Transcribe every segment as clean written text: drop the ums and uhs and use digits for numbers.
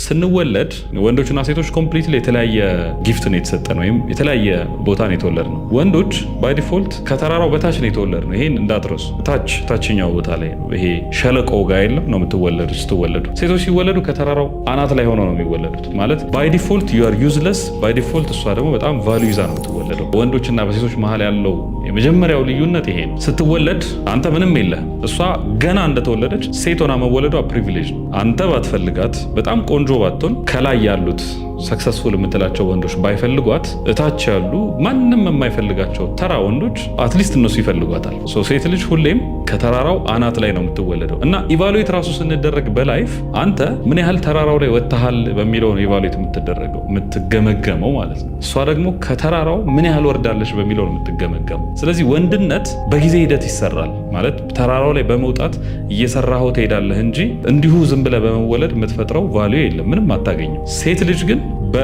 ስንወለድ ወንዶችና ሴቶች completely የተለያየ gift ነው የተሰጠን ወይም የተለያየ ቦታ ነው የተወለድነው። ወንዶች by default ከተራራው በታች ነው የተወለድነው። ይሄን እንዳትረሱ። ታችኛው ቦታ ላይ፣ ይሄ ሸለቆ ጋር የለም፣ ነው የምትወለዱ ስትወለዱ። ሴቶች ሲወለዱ ከተራራው አናት ላይ ሆነው ነው የሚወለዱት። ማለት by default you are useless። By default እሷ ደግሞ በጣም value ይዛ ነው የምትወለደው። ወንዶችና በሴቶች መሀል ያለው የመጀመሪያው ልዩነት ይሄ ነው። ስትወለድ አንተ ምንም የለህም። እሷ ገና እንደተወለደች ሴት ሆና መወለዷ privilege ነው። አንተ ባትፈልጋት፣ በጣም ቆንጆ ባትሆን፣ ከላይ ያሉት successful የምትላቸው ወንዶች ባይፈልጓት፣ እታች ያሉ ማንም የማይፈልጋቸው ተራ ወንዶች at least እነሱ ይፈልጓታል። ሴት ልጅ ሁሌም ከተራራው አናት ላይ ነው የምትወለደው እና evaluate ራሱ ስንደረግ በ life አንተ ምን ያህል ተራራው ላይ ወጥተሃል በሚለው ነው evaluate የምትደረገው፣ የምትገመገመው ማለት ነው። እሷ ደግሞ ከተራራው ምን ያህል ወርዳለች በሚለው ነው የምትገመገመው። ስለዚህ ወንድነት በጊዜ ሂደት ይሰራል፣ ማለት ተራራው ላይ በመውጣት እየሰራኸው ትሄዳለህ እንጂ እንዲሁ ዝም ብለህ በመወለድ የምትፈጥረው value የለም፣ ምንም አታገኝም። ሴት ልጅ ግን በ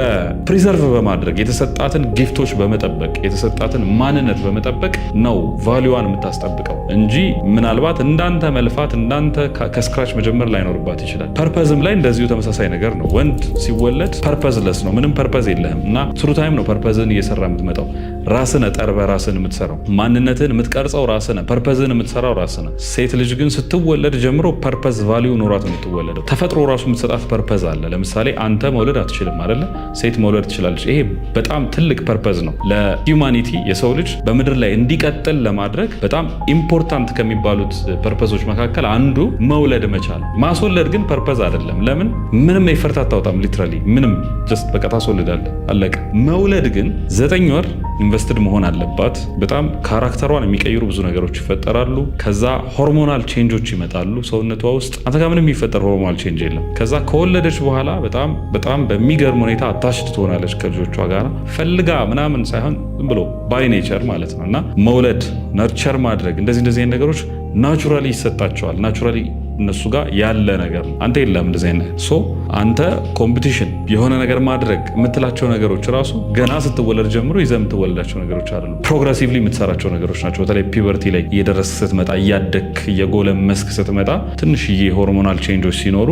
preserve በማድረግ፣ የተሰጣትን gift ኦች በመጠበቅ፣ የተሰጣትን ማንነት በመጠበቅ ነው value ዋን የምታስጠብቀው እንጂ ምናልባት እንዳንተ መልፋት፣ እንዳንተ ከ scratch መጀመር ላይኖርባት ይችላል። Purpose ም ላይ እንደዚሁ ተመሳሳይ ነገር ነው። ወንድ ሲወለድ purposeless ነው፣ ምንም purpose የለህም እና through time ነው purpose ን እየሰራ የምትመጣው። ራስህ ጠርበህ ራስህን የምትሰራው፣ ማንነትህን የምትቀርጸው ራስህ ነህ። Purpose ን የምትሰራው ራስህ ነህ። ሴት ልጅ ግን ስትወለድ ጀምሮ purpose value ኖሯት የምትወለደው፣ ተፈጥሮ ራሱ የምትሰጣት purpose አለ። ለምሳሌ አንተ መውለድ አትችልም አይደለ? ሴት መውለድ ትችላለች። ይሄ በጣም ትልቅ purpose ነው ለ humanity። የሰው ልጅ በምድር ላይ እንዲቀጥል ለማድረግ በጣም important ከሚባሉት purpose ኦች መካከል አንዱ መውለድ መቻል። ማስወለድ ግን purpose አይደለም። ለምን? ምንም effort አታወጣም። Literally ምንም፣ just በቃ ታስወልዳለህ፣ አለቀ። መውለድ ግን 9 ወር invested መሆን አለባት። በጣም character ዋን የሚቀይሩ ብዙ ነገሮች ይፈጠራሉ። ከዛ hormonal change ኦች ይመጣሉ ሰውነቷ ውስጥ። አንተ ጋር ምንም የሚፈጠር hormonal change የለም። ከዛ ከወለደች በኋላ በጣም በጣም በሚገርም ሁኔታ attached ትሆናለች ከልጆቿ ጋር፣ ፈልጋ ምናምን ሳይሆን ዝም ብሎ by nature ማለት ነው። እና መውለድ፣ nurture ማድረግ፣ እንደዚህ እንደዚህ አይነት ነገሮች naturally ይሰጣቸዋል። Naturally እነሱ ጋር ያለ ነገር ነው። አንተ የለም እንደዚህ አይነት። So አንተ competition፣ የሆነ ነገር ማድረግ የምትላቸው ነገሮች ራሱ ገና ስትወለድ ጀምሮ ይዘህ የምትወለዳቸው ነገሮች አይደሉም። Progressively የምትሰራቸው ነገሮች ናቸው። በተለይ puberty ላይ እየደረስክ ስትመጣ፣ እያደግክ እየጎለመስክ ስትመጣ፣ ትንሽዬ hormonal change ኦች ሲኖሩ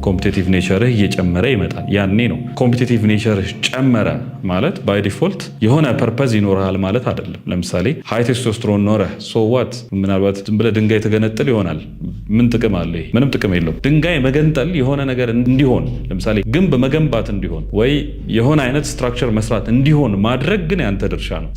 competitive nature ህ እየጨመረ ይመጣል። ያኔ ነው። Competitive nature ህ ጨመረ ማለት by default የሆነ purpose ይኖርሃል ማለት አይደለም። ለምሳሌ high testosterone ኖረህ so what? ምናልባት ዝም ብለህ ድንጋይ ትገነጥል ይሆናል። ምን ጥቅም አለ? ይሄ ምንም ጥቅም የለውም። ድንጋይ መገንጠል የሆነ ነገር እንዲሆን፣ ለምሳሌ ግንብ መገንባት እንዲሆን ወይ የሆነ አይነት structure መስራት እንዲሆን ማድረግ ግን ያንተ ድርሻ ነው።